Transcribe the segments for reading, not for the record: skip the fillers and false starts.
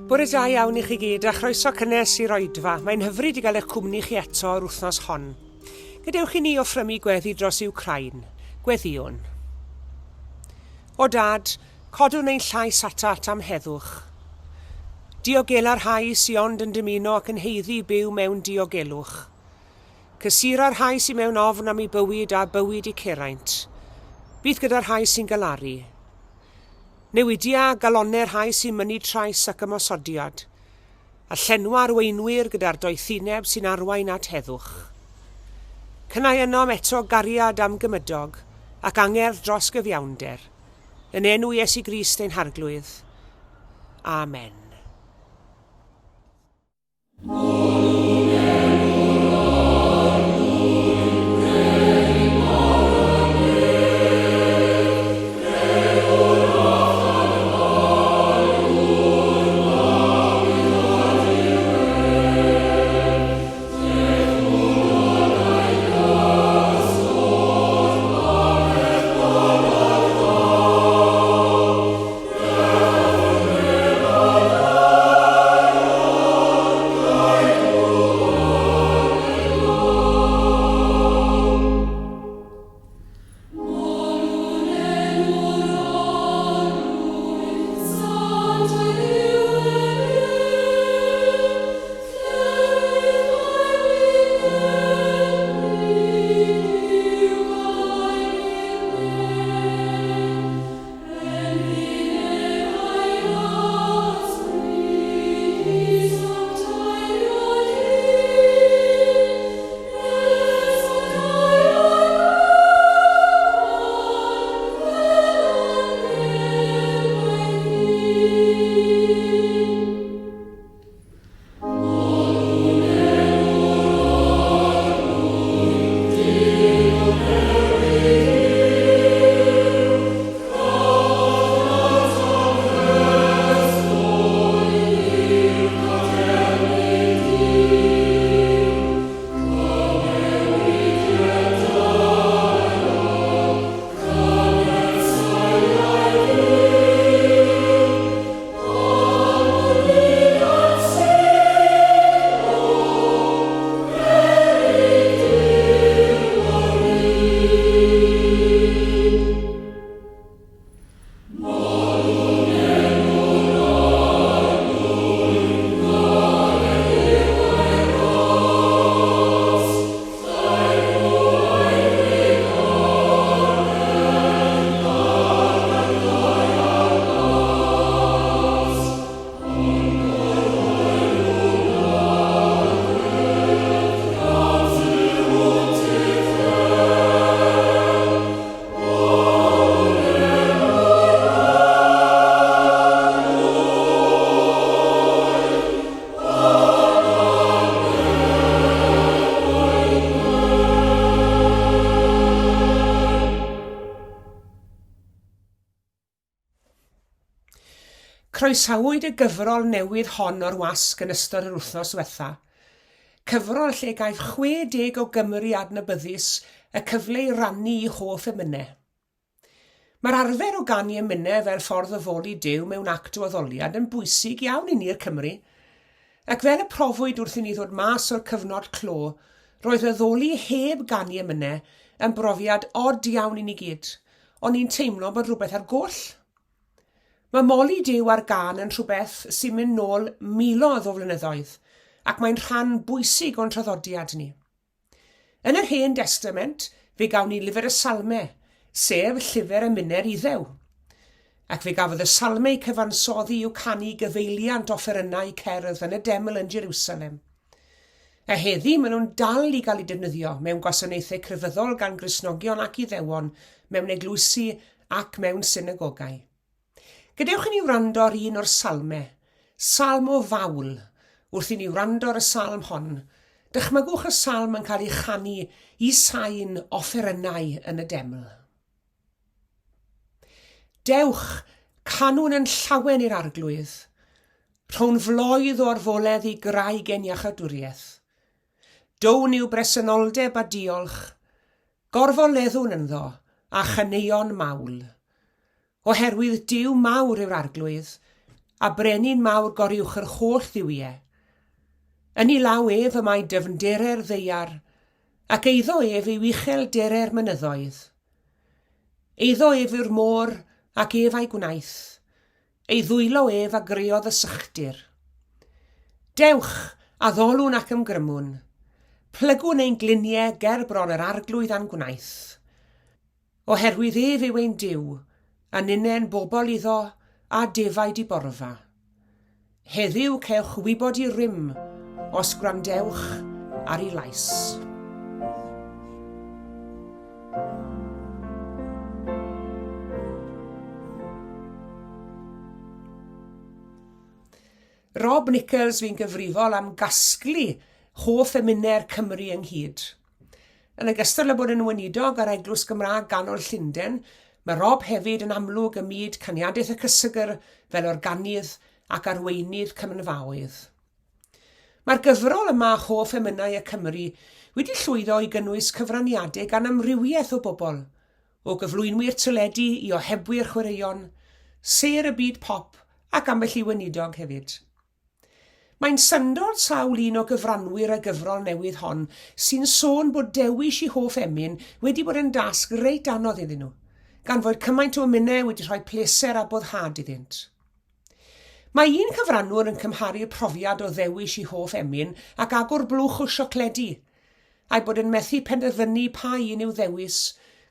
Bore da iawn i chi gyd a chroeso cynnes i'r oedfa. Mae'n hyfryd i gael eich cwmni chi eto yr wythnos hon. Gadewch i ni offrymu gweddi dros Iwcrain. Gweddïwn. O Dad, codwn ein llais atat am heddwch. Diogela'r rhai sy ond yn dymuno ac yn haeddu byw mewn diogelwch. Cysura'r rhai sy mewn ofn am eu bywyd a bywyd eu ceraint. Bydd gyda'r rhai sy'n galaru. Newidia galonnau'r rhai sy'n mynnu trais ac ymosodiad, a llenwa arweinwyr gyda'r doethineb sy'n arwain at heddwch. Cynnau ynom eto gariad am gymydog ac angerdd dros gyfiawnder, yn enw Iesu Grist ein Harglwydd. Amen. Croesawyd y gyfrol newydd hon o'r wasg yn ystod yr wythnos ddiwetha'. Cyfrol lle gaiff 60 o Gymry adnabyddus y cyfle i rannu eu hoff emynau. Mae'r arfer o ganu emynau fel ffordd o foli Duw mewn act o addoliad yn bwysig iawn i ni'r Cymry. Ac fel y profwyd wrth i ni ddod mas o'r cyfnod clo, roedd addoli heb ganu emynau yn brofiad od iawn i ni gyd. O'n i'n teimlo bod rhywbeth ar goll. Mae moli Duw ar gân yn rhywbeth sy'n mynd nôl miloedd o flynyddoedd, ac mae'n rhan bwysig o'n traddodiad ni. Yn yr Hen Destament, fe gawn ni Lyfr y Salme, sef llyfr emynau'r Iddew. Ac fe gafodd y Salme eu cyfansoddi i'w canu i gyfeiliant offerynnau cerdd yn y deml yn Jerusalem. A heddi, maen nhw'n dal i gael eu defnyddio mewn gwasanaethau crefyddol gan Gristnogion ac Iddewon mewn eglwysi ac mewn synagogau. Gadewch i ni wrando ar un o'r salme, salm o fawl. Wrth i ni wrando ar y salm hon, dychmygwch y salm yn cael ei chanu i sain offerynnau yn y deml. Dewch, canwn yn llawen i'r Arglwydd. Rhown floedd o orfoledd i graig ein iachawdwriaeth. Down i'w bresenoldeb a diolch, Gorfoleddwn ynddo â chaneuon mawl. Oherwydd Duw mawr yw'r Arglwydd, a brenin mawr goruwch yr holl dduwiau. Yn ei law ef y mae dyfndere'r ddaear, ac eiddo ef yw ucheldere'r mynyddoedd. Eiddo ef yw'r môr, ac ef a'i gwnaeth. Ei ddwylo ef a greodd y sychdir. Dewch, addolwn ac ymgrymwn. Plygwn ein gliniau ger bron yr Arglwydd a'n gwnaeth. Oherwydd ef yw ein Duw, a ninne'n bobl iddo, a defaid i borfa. Heddiw cewch wybod i rym os gwrandewch ar ei lais. Rob Nicholls fu'n gyfrifol am gasglu hoff emynau'r Cymry ynghyd. Yn ogystal â bod yn weinidog ar Eglwys Gymraeg Ganol Llundain, mae Rob hefyd yn amlwg ym myd caniadaeth y cysegr fel organydd ac arweinydd cymanfaoedd. Mae'r gyfrol yma, Hoff Emynau y Cymry, wedi llwyddo i gynnwys cyfraniadau gan amrywiaeth o bobl, o gyflwynwyr teledu i ohebwyr chwaraeon, sêr y byd pop ac ambell i weinidog hefyd. Mae'n syndod sawl un o gyfranwyr y gyfrol newydd hon sy'n sôn bod dewis i hoff emyn wedi bod yn dasg reit anodd iddyn nhw, gan fod cymaint o emynau wedi rhoi pleser a boddhad iddynt. Mae un cyfrannwr yn cymharu'r profiad o ddewis i hoff emyn ac agor blwch o siocledi, a'i bod yn methu penderfynu pa un i'w ddewis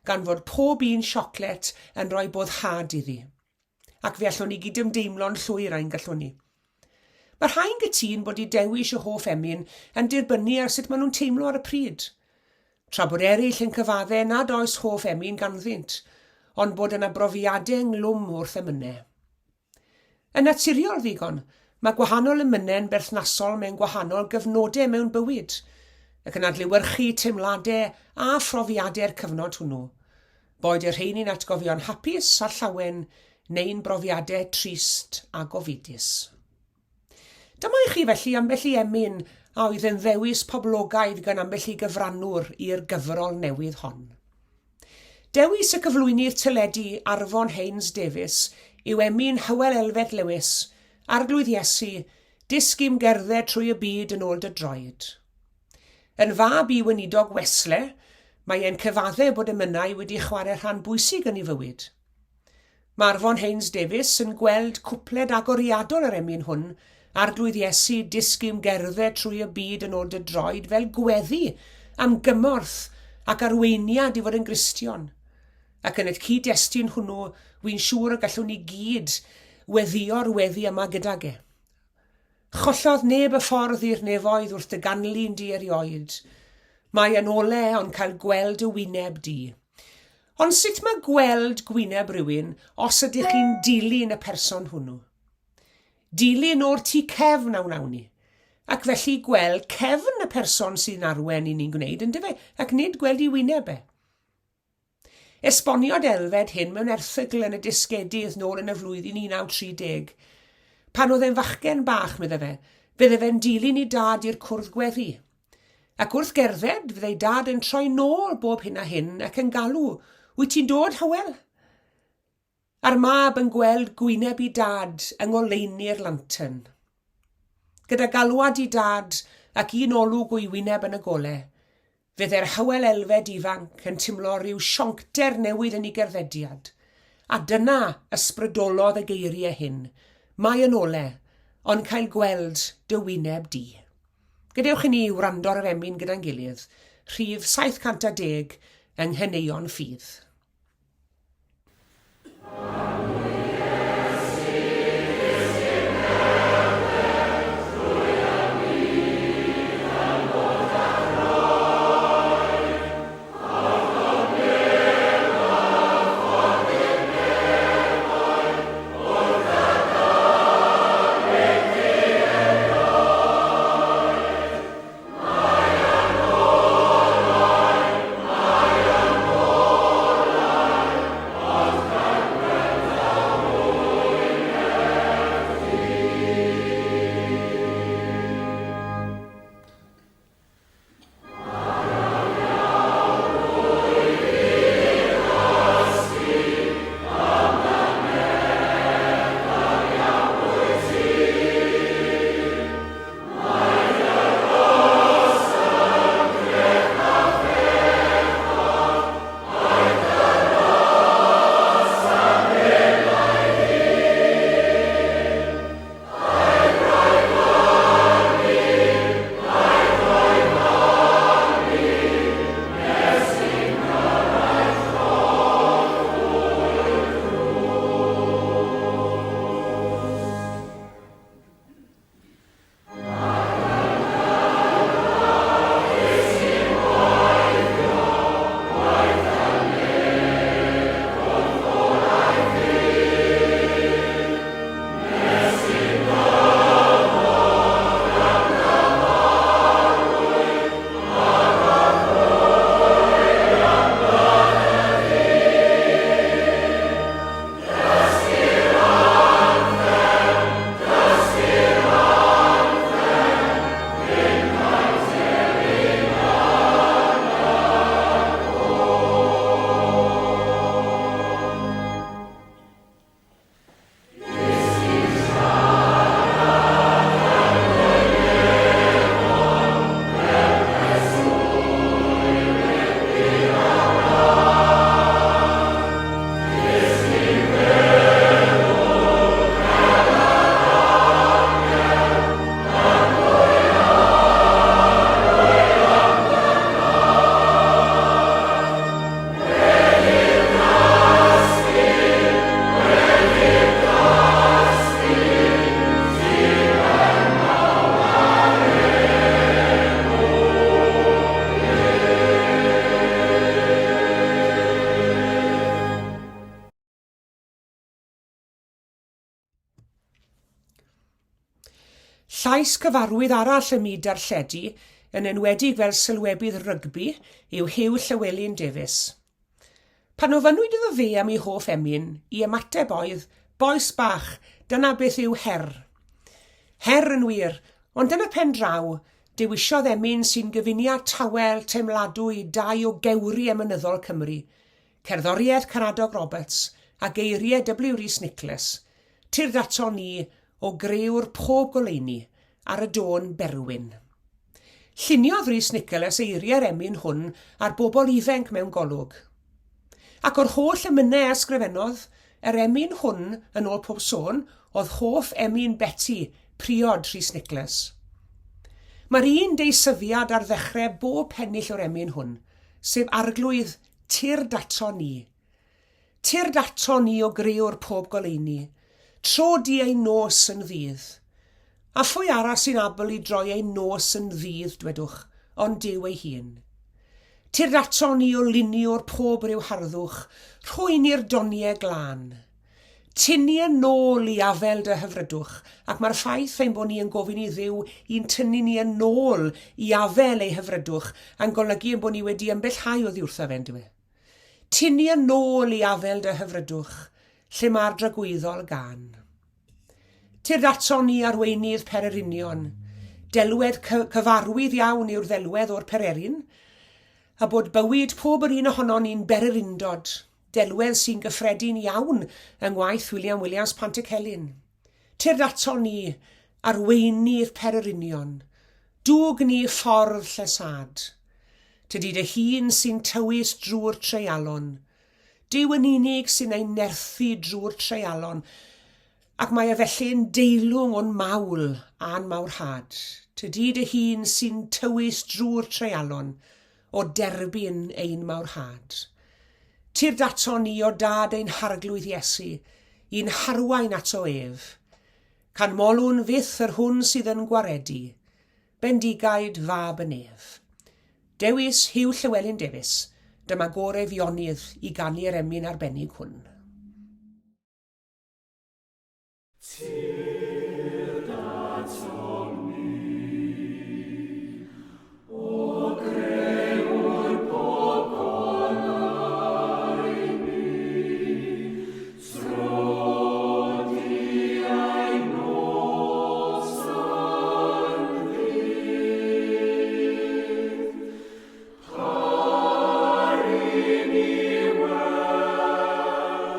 gan fod pob un sioclet yn rhoi boddhad iddi. Ac fe allwn ni gydymdeimlo'n llwyr â'n gallwn ni. Mae rhai'n gytûn bod eu dewis o hoff emyn yn dirbynnu ar sut maen nhw'n teimlo ar y pryd, tra bod eraill yn cyfadde nad oes hoff emyn ganddynt, ond bod yna brofiadau ynghlwm wrth emynau. Yn naturiol ddigon, mae gwahanol emynau'n berthnasol mewn gwahanol gyfnodau mewn bywyd, ac yn adlewyrchu teimladau a phrofiadau'r cyfnod hwnnw, boed y rheini'n atgofion hapus a llawen neu'n brofiadau trist a gofidus. Dyma i chi felly ambell i emyn a oedd yn ddewis poblogaidd gan ambell i gyfrannwr i'r gyfrol newydd hon. Dewis y cyflwynydd teledu Arfon Haines Davies yw emyn Hywel Elfed Lewis, Arglwydd Iesu, dysg i'm gerdded trwy y byd yn ôl dy droed. Yn fab i weinidog Wesley, mae e'n cyfadde bod emynau wedi chwarae rhan bwysig yn ei fywyd. Mae Arfon Haines Davies yn gweld cwpled agoriadol yr emyn hwn, Arglwydd Iesu, dysg i'm gerdded trwy y byd yn ôl dy droed, fel gweddi am gymorth ac arweiniad i fod yn Gristion. Ac yn y cyd-destun hwnnw, wy'n siŵr y gallwn ni gyd weddïo'r weddi yma gydag e. Chollodd neb y ffordd i'r nefoedd wrth dy ganlyn di erioed. Mae yn ole ond cael gweld y wyneb di. Ond sut mae gweld gwyneb rhywun os ydych chi'n dilyn y person hwnnw? Dilyn o'r tu cefn a wnawn ni. Ac felly gweld cefn y person sy'n arwen i ni'n gwneud, yndyfe, ac nid gweld ei wyneb e. Esboniodd Elfed hyn mewn erthygl yn y Disgedydd nôl yn y flwyddyn 1930. Pan oedd e'n fachgen bach, medde fe, fydde fe'n dilyn ei dad i'r cwrdd gweddi. Ac wrth gerdded, fydde ei dad yn troi nôl bob hyn a hyn ac yn galw, Wyt ti'n dod, Hywel? A'r mab yn gweld gwyneb i dad yng ngoleuni'r lantern. Gyda galwad i dad ac un olwg o'i wyneb yn y gole, fydde'r Hywel Elfed ifanc yn timlo rhyw sioncter newydd yn ei gerddediad. A dyna ysbrydolodd y geiriau hyn, Mae yn ole, ond cael gweld dy wyneb di. Gadewch i ni wrando ar yr emyn gyda'n gilydd, rhif 710 yng Ngheneuon Ffydd. Llais cyfarwydd arall ym myd darlledu, yn enwedig fel sylwebydd rygbi, yw Huw Llywelyn Davies. Pan ofynnwyd iddo fe am ei hoff emyn, ei ymateb oedd, Bois bach, dyna beth yw her. Her yn wir, ond yn y pen draw, dewisiodd emyn sy'n gyfuniad tawel, teimladwy, dau o gewri emynyddol Cymru, cerddoriaeth Caradog Roberts a geiriau W Rees Nicholas, Tyrd ato ni, o grëwr pob goleuni, ar y dôn Berwyn. Lluniodd Rhys Nicholas eiriau'r emyn hwn ar bobl ifenc mewn golwg. Ac o'r holl emynau a ysgrifennodd, yr emyn hwn, yn ôl pob sôn, oedd hoff emyn Beti, priod Rhys Nicholas. Mae'r un deisyfiad ar ddechrau bob pennill o'r emyn hwn, sef Arglwydd, tyrd ato ni. Tyrd ato ni o grëwr pob goleuni, tro di ein nos yn ddydd. A phwy arall sy'n abl i droi ein nos yn ddydd, dwedwch, ond Duw ei hun? Tyrd ato ni o luniwr pob rhyw harddwch, rhoi ni'r doniau glân. Tyn ni yn ôl i afel dy hyfrydwch, ac mae'r ffaith ein bod ni yn gofyn i Dduw i'n tynnu ni yn ôl i afel ei hyfrydwch yn golygu ein bod ni wedi ymbellhau oddi wrtho fe, yndyw e? Tynnu yn ôl i afel dy hyfrydwch, lle mae'r dragwyddol gân. Tyrd ato ni arweinydd pererinion. Delwedd cyfarwydd iawn yw'r ddelwedd o'r pererin, a bod bywyd pob yr un ohonon ni'n bererindod, delwedd sy'n gyffredin iawn yng ngwaith William Williams Pantycelyn. Tyrd ato ni, arweinydd pererinion, dwg ni ffordd llesâd. Tydi dy hun sy'n tywys drwy'r treialon. Duw yn unig sy'n ein nerthu drwy'r treialon, ac mae e felly'n deilwng o'n mawl a'n mawrhad. Tydi dy hun sy'n tywys drwy'r treialon, o derbyn ein mawrhad. Tyrd ato ni, o Dad ein Harglwydd Iesu, i'n harwain ato ef. Canmolwn fyth yr hwn sydd yn gwaredu, bendigaid fab y nef. Dewis Huw Llywelyn Davies, dyma gôr Eifionydd i ganu'r emyn arbennig hwn. Tyrd atom ni, o Grëwr pob goleuni, tro di ein nos yn ddydd, par i ni weld.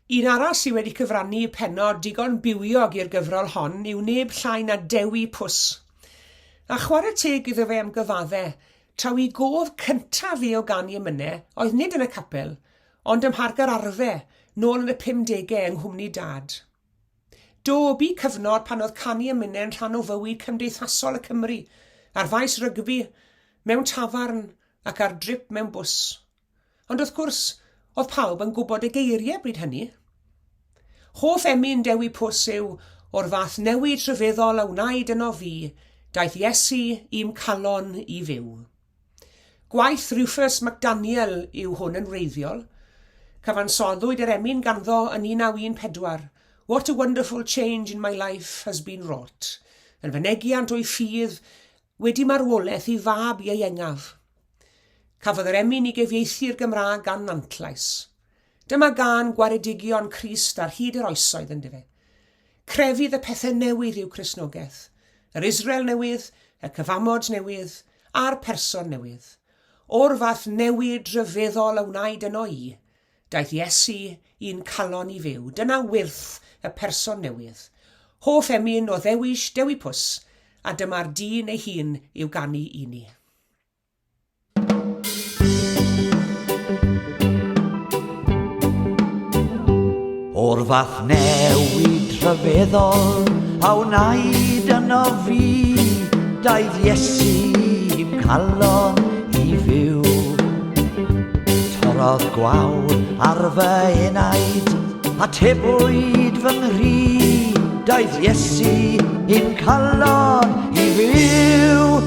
Un arall sydd wedi cyfrannu pennod digon bywiog i'r gyfrol hon yw neb llai na Dewi Pws. A chwarae teg iddo fe am gyfadde, taw i gof cyntaf fe o ganu emynau oedd nid yn y capel, ond ym Mharc yr Arfe, nôl yn y pumdegau yng nghwmni Dad. Do, bu cyfnod pan oedd canu emynau'n rhan o fywyd cymdeithasol y Cymry, ar faes rygbi, mewn tafarn ac ar drip mewn bws. Ond wrth gwrs, oedd pawb yn gwybod y geiriau bryd hynny. Hoff emyn Dewi Pws yw, O'r fath newid rhyfeddol a wnaed yno fi, daeth Iesu i'm calon i fyw. Gwaith Rufus McDaniel yw hwn yn wreiddiol. Cyfansoddwyd yr emyn ganddo yn 1914, What a wonderful change in my life has been wrought, yn fynegiant o'i ffydd wedi marwolaeth ei fab ieuengaf. Cafodd yr emyn ei gyfieithu i'r Gymraeg gan Nantlais. Dyma gân gwaredigion Crist ar hyd yr oesoedd, yndyfe? Crefydd y pethau newydd yw Cristnogaeth, yr Israel newydd, y cyfamod newydd, a'r person newydd. O'r fath newid rhyfeddol a wnaed yno i, Daeth Iesu i'n calon i fyw. Dyna wyrth y person newydd. Hoff emyn o ddewis Dewi Pws, a dyma'r dyn ei hun i'w ganu i ni. O'r fath newid rhyfeddol a wnaed yno fi, daeth Iesu i'm calon i fyw. Torrodd gwawr ar fy enaid, atebwyd fy nghri, daeth Iesu i'm calon i fyw.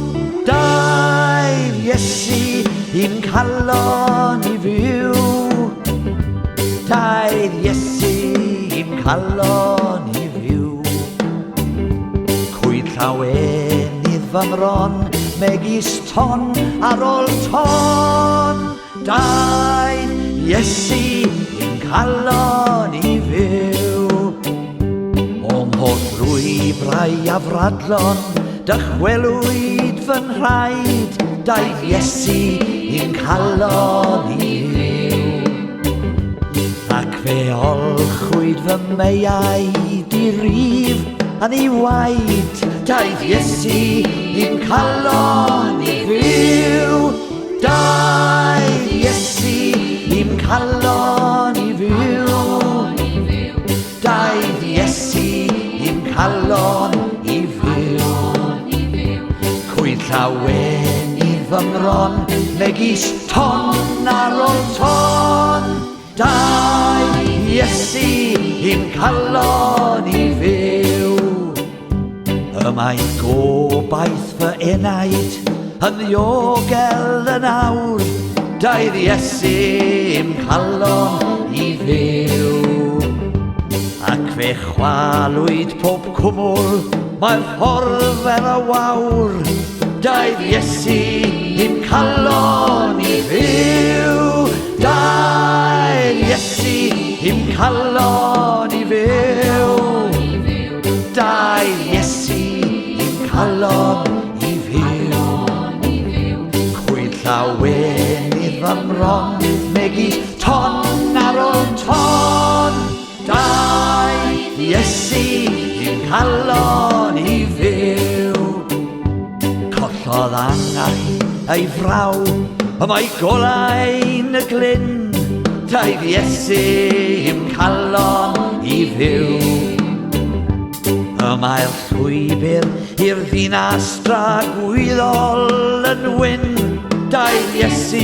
Daeth Iesu i'm calon i fyw. Daeth Iesu i'm calon i fyw. Cwyd llawenydd fy mron, megis Ton ar ôl ton, daeth Iesu i'n calon i fyw. O'm holl lwybrau afradlon, dychwelwyd fy nhraed, daeth Iesu i'n calon i fyw. Ac fe olchwyd fy meiau di-rif a ddi-waed, daeth Iesu i'm calon i fyw. Daeth Iesu i'm calon i fyw. Daeth Iesu i'm calon i fyw. Cwyd llawenydd fy mron, megis ton ar ôl ton. Daeth Iesu i'm calon i fyw. Y mae gobaith fy enaid yn ddiogel yn awr. Daeth Iesu i'm calon i fyw. Ac fe chwalwyd pob cwmwl, mae'r ffordd fel y wawr. Daeth Iesu i'm calon i fyw. Daeth Iesu i'm calon i fyw. Daeth Iesu i'm calon i fyw. Cwyd llawenydd fy mron, megis ton ar ôl ton. Daeth Iesu i'm calon i fyw. Collodd angau ei fraw, y mae golau'n y glyn. Daeth Iesu i'm calon i fyw. Y mae'r llwybr i'r ddinas dragwyddol yn wyn. Daeth Iesu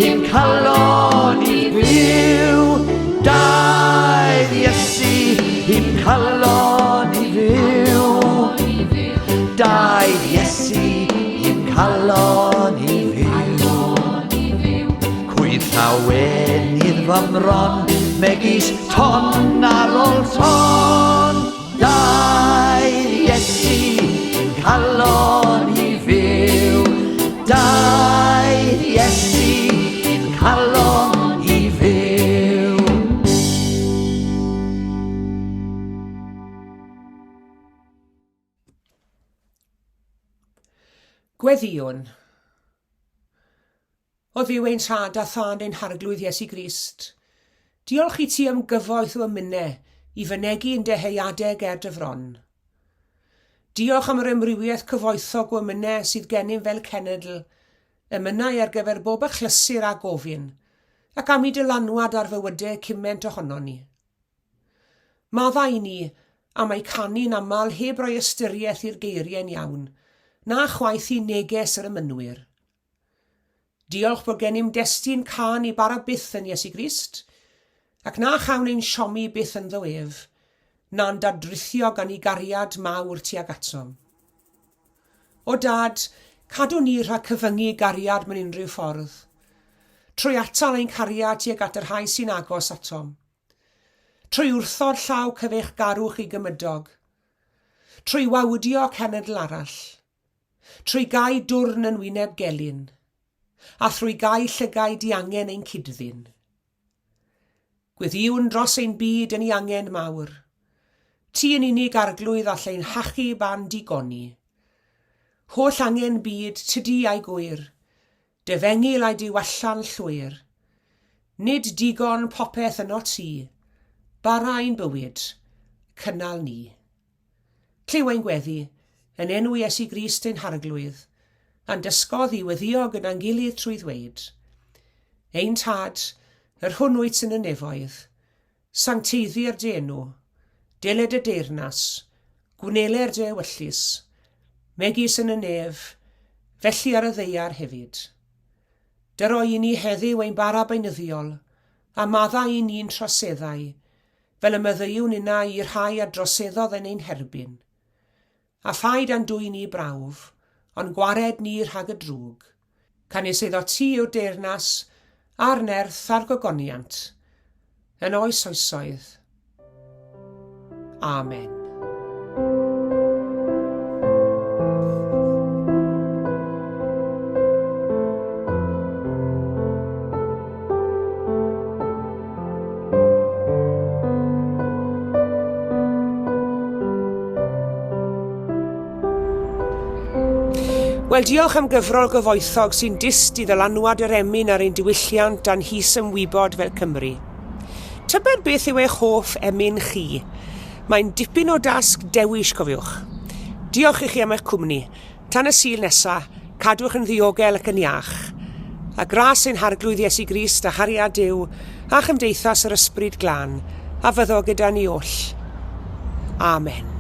i'm calon i fyw. Daeth Iesu i'm calon i fyw. Daeth Iesu i'm calon i fyw. Cwyd llawenydd fy mron, megis ton ar ôl ton. Daeth Iesu i'm calon i fyw. Daeth Iesu i'm calon i fyw. Gweddïwn. O Dduw ein Tad a Thad ein Harglwydd Iesu Grist, Diolch i ti am gyfoeth o emynau i fynegi ein dyheadau ger dy fron. Diolch am yr amrywiaeth cyfoethog o emynau sydd gennym fel cenedl, emynau ar gyfer bob achlysur a gofyn, ac am i dylanwad ar fywydau cymaint ohonon ni. Maddau i ni am eu canu'n aml heb roi ystyriaeth i'r geiriau'n iawn, na chwaith i neges yr emynwyr. Diolch bod gennym destun cân i bara byth yn Iesu Grist, ac na chawn ein siomi byth ynddo ef, na'n dadrithio gan ei gariad mawr tuag atom. O Dad, cadw ni rhag cyfyngu gariad mewn unrhyw ffordd, trwy atal ein cariad tuag at y rhai sy'n agos atom, trwy wrthod llaw cyfeillgarwch i gymydog, trwy wawdio cenedl arall, Trwy gau dwrn yn wyneb gelyn, a thrwy gau llygaid diangen ein cyd-ddyn. Gweddïwn dros ein byd yn ei angen mawr. Ti yn unig Arglwydd all ein hachub a'n digoni. Holl angen byd, tydi a'i gwyr, dy fengil a'i diwalla'n llwyr. Nid digon popeth yno ti, bara ein bywyd, cynnal ni. Clyw ein gweddi, yn enw Iesu Grist ein Harglwydd, a'n dysgodd i weddïo gyda'n gilydd trwy ddweud, Ein Tad, yr hwn wyt yn y nefoedd, sancteiddier dy enw, deled dy deyrnas, gwneler dy ewyllys, megis yn y nef, felly ar y ddaear hefyd. Dyro i ni heddiw ein bara beunyddiol, a maddau i ni'n troseddau, fel y maddeuwn innau i'r rhai a droseddodd yn ein herbyn. A phaid â'n dwyn ni i brawf, ond gwared ni rhag y drwg. Canys eiddo ti yw'r deyrnas, a'r nerth, a'r gogoniant, yn oes oesoedd. Amen. Wel, diolch am gyfrol gyfoethog sy'n dyst i ddylanwad yr emyn ar ein diwylliant a'n his-ymwybod fel Cymry. Tybed beth yw eich hoff emyn chi? Mae'n dipyn o dasg dewis, cofiwch. Diolch i chi am eich cwmni. Tan y Sul nesa, cadwch yn ddiogel ac yn iach. A gras ein Harglwydd Iesu Grist a chariad Duw a chymdeithas yr Ysbryd Glân a fyddo gyda ni oll. Amen.